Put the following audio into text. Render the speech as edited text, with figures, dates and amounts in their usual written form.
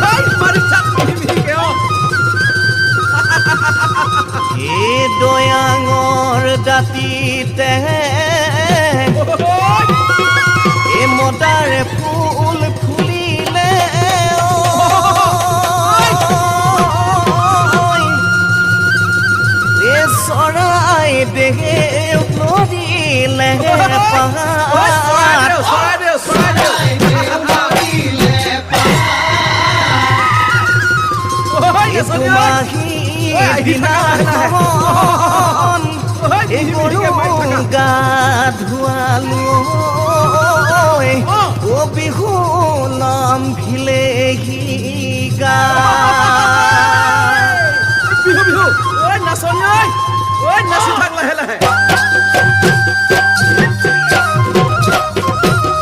ঐ, মাৰি থাক মিহি মিহিকে অ। এই দয়াঙৰ দাঁতিতে এই মদাৰ ফুল ফুলিলে ঐ। এই চৰাই দেউ নদিলে। ঐ, চৰাইদেউ, চৰাইদেউ, চৰাইদেউ। ঐ, নাচনী ঐ। তোমাহি ঐ, আহি থাকা লাহে লাহে। দিনাখন ঐ, এই মিহি গৰু মিহিকে মাৰি থাকা। গা ধুৱালো ঐ। অ বিহু নাম ভিলেহি গা। বিহু, বিহু। ঐ নাচনী ঐ, ঐ নাচি থাক লাহে লাহে।